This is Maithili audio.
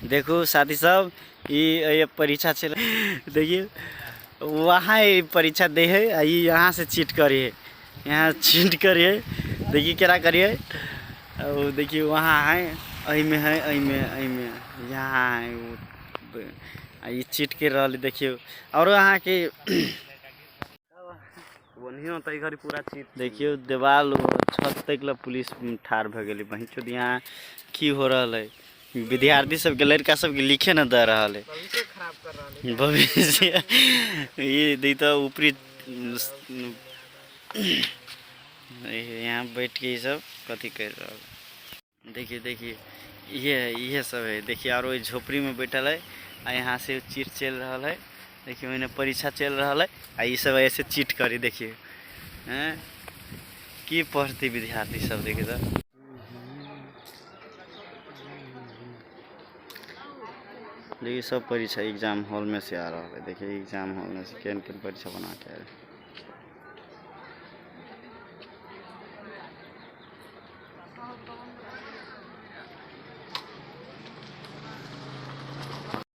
देखू साथी सब, ई ये परीक्षा चल, देखिए वहाँ ई परीक्षा दे है आ ई यहाँ से चीट करिए, यहाँ चीट करिए। देखिए केना करिए। और देखिए वहाँ है, एहिमे है, एहिमे, एहिमे यहाँ है वो, आ ई चीट कर रहल। देखियौ और अहाँके ओनहियो तऽ घड़ी पूरा चीट। देखियौ देवाल छत तक ला पुलिस ठाढ़ भऽ गेलै। बहिंचोद यहाँ की हो रहल है? विद्यार्थी सबके, लड़का सबके लिखे न दे रहल है। भविष्य खराब कर रहल है। भविष्य ये दी तो ऊपरी यहाँ बैठ के ई सब कथी कर रहल है। देखिए, देखिए ये सब है। देखिए और वही झोपड़ी में बैठल है आ यहाँ से चीट चल रहा है। देखिए ओने परीक्षा चल रहा है आ ये सब ऐसे चीट करी। देखिए हैं की पढ़ती विद्यार्थी सब। देखिए तो देखिए सब परीक्षा एग्जाम हॉल में से आ रहा है। देखिए एग्जाम हॉल में से केहन केहन परीक्षा बना के आ रहे।